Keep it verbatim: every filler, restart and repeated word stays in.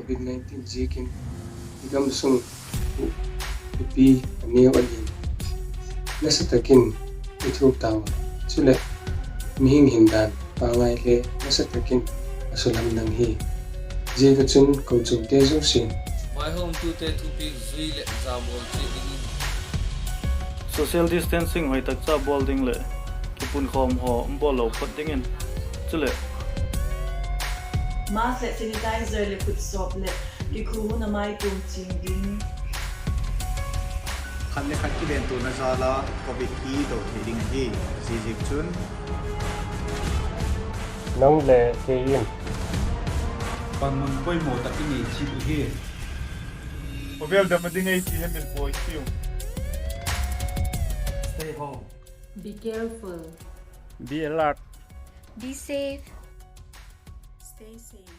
covid nineteen ziakin i gamsung uh ipi a neu ahi, nasa tak in i thuak tau a. Chuleh, mihing hindan pangai le nasa tak in a sulamdang hi. Ziak ah chun kochuamte zosia'n vaihawmtute thupiak zui leh zabawl chiat dingin, social distancing hoi tak cha bawl ding leh kipunkhawm haw um bawl lo phot dingin, chuleh, mask leh sanitizer leh khutsawp leh kikhu hun a maituam chiang ding, khat le khat kiventuana jal a covid hi do thei ding ahi. Ziaziakchun, nang le kei in panmun poimaw tak i nei chiat uhi. Khawvel dam a ding ei ti hemil buai tiu. Stay home. Be careful. Be alert. Be safe. Stay safe.